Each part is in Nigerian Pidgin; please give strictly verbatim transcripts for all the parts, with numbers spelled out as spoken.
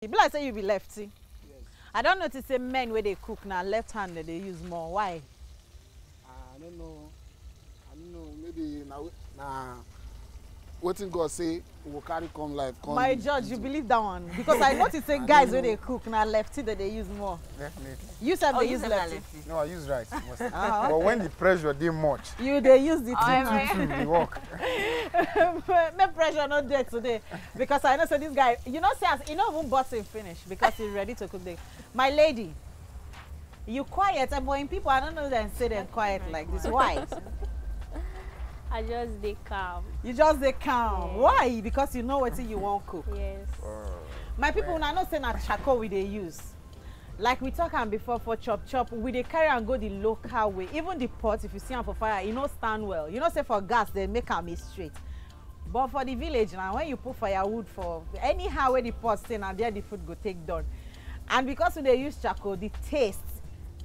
E be like say you be lefty. I don notice say men wey dey cook na left hand dem dey use more. Why? I don't know. I don't know. Maybe na we- na wetin God say we go carry come life. Come My judge, you believe that one? Because I notice say guys wey dey cook na lefty dem dey use more. Definitely. You sef Oh, dey you use sef na lefty. Lefty. No, I use right mostly. Ah, But when the pressure dey much, You dey use the Oh, thing. my- two dey work. Make pressure no dey today, because I know say this guy, you know say as e no even button finish because he ready to cook the. My lady, you quiet, eh, but in people I don't know dem say dem quiet like this. Why? I just dey calm. You just dey calm. Yeah. Why? Because you know wetin you wan cook. Yes. My people, una know say na charcoal we dey use. Like we talk am before for chop chop, we dey carry am go the local way. Even the pot, if you see am for fire, e no stand well. You know say for gas dem make am e straight. But for the village na, when you put firewood for anyhow wey the pot stay, na there the food go take done. And because we dey use charcoal, the taste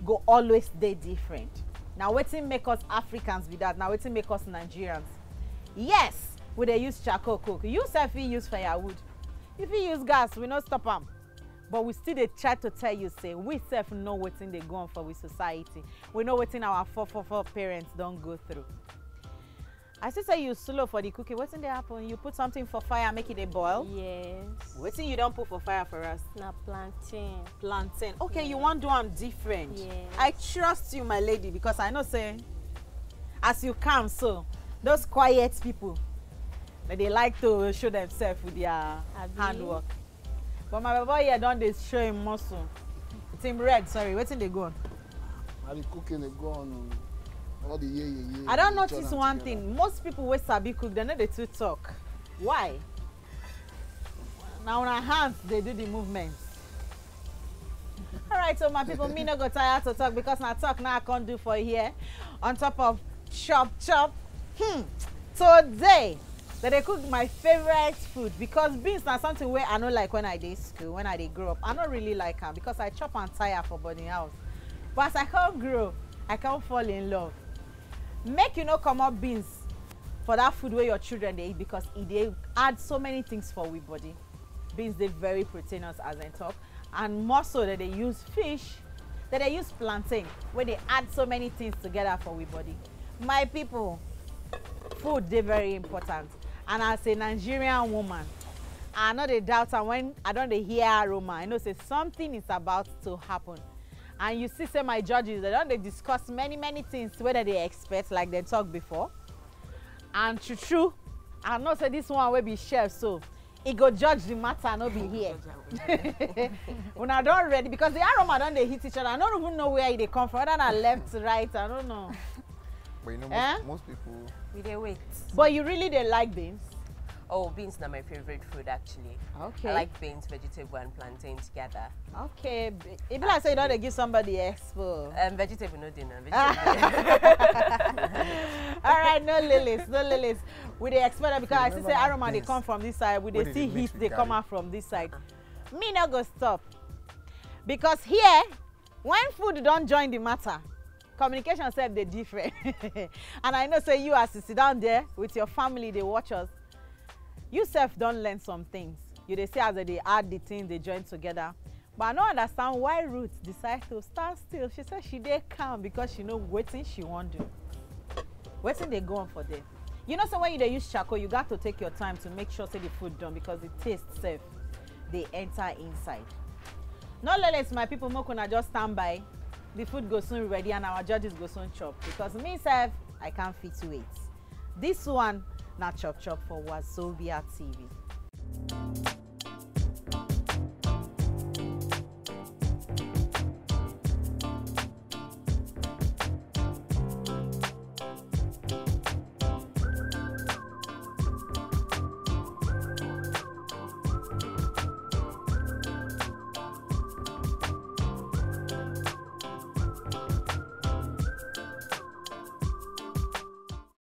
go always dey different. Na wetin make us Africans be that. Na wetin make us Nigerians. Yes, we dey use charcoal cook. You sef fit use firewood. You fit use gas, we no stop am. But we still dey try to tell you say we sef know wetin dey go on for we society. We know wetin our four four four parents don go through. I see say you slow for the cooking. Wetin dey happen? You put something for fire, make e dey boil. Yes. Wetin you don put for fire for us? Na plantain. Plantain. Okay, you wan do am different. Yes. I trust you, my lady, because I know say as you come so, those quiet people, dem dey like to show themselves with their Abi? Handwork. But my boy here don dey show him muscle. Team red, sorry, wetin dey go on? Na the cooking dey go on. Oh. All the yeah yeah yeah. I don we dey notice chop one together. Thing. Most people wey sabi cook, dem no dey too talk. Why? Na una hands dey do the movement. All right, so my people, me no go tire to talk because na talk now I can't do for here. On top of chop chop. Hmm. Today, dem dey cook my favorite food because beans na something wey I no like when I dey school, when I dey grow up. I no really like am because I chop am tire for boarding house. But as I come grow, I come fall in love. Make you no comot beans for that food wey your children dey eat because e dey add so many things for we body. Beans dey very proteinous as dem talk, and more so dem dey use fish, dem dey use plantain wey dey add so many things together for we body. My people, food dey very important, and as a Nigerian woman, I no dey doubt am when I don dey hear aroma. I know say something is about to happen. And you see say my judges, dem don dey discuss many many things wey dem dey expect, like dem talk before. And true true, I know say this one wey be chef so, e go judge the matter, no be here. Una don ready because the aroma don dey hit each other. I no even know where e dey come from, whether na left, right, I no know. But you know, most, Eh? most people. We dey wait. But you really dey like beans? Oh, beans na my favorite food actually. Okay. I like beans, vegetable, and plantain together. Okay, b- e be like say you don dey give somebody expo. Um, vegetable no dey na. Vegetable. All right, no lilies, no lilies. We dey expect that because I see Remember say that aroma dey beans come from this side. We wey dey dey see mix heat with dey come garri. Out from this side. Me no go stop because here, when food don join the matter, communication sef dey different. And I know say you, as you sit down there with your family dey watch us, you sef don learn some things. You dey see as dem dey add the things, dey join together. But I no understand why Ruth decide to stand still. She say she dey calm because she know wetin she wan do. Wetin dey go on for there? You know say when you dey use charcoal, you got to take your time to make sure say the food done because the taste sef dey enter inside. No lelets, my people, make una just stand by. The food go soon ready and our judges go soon chop because me sef, I can't fit wait. This one na chop chop for Wazobia T V.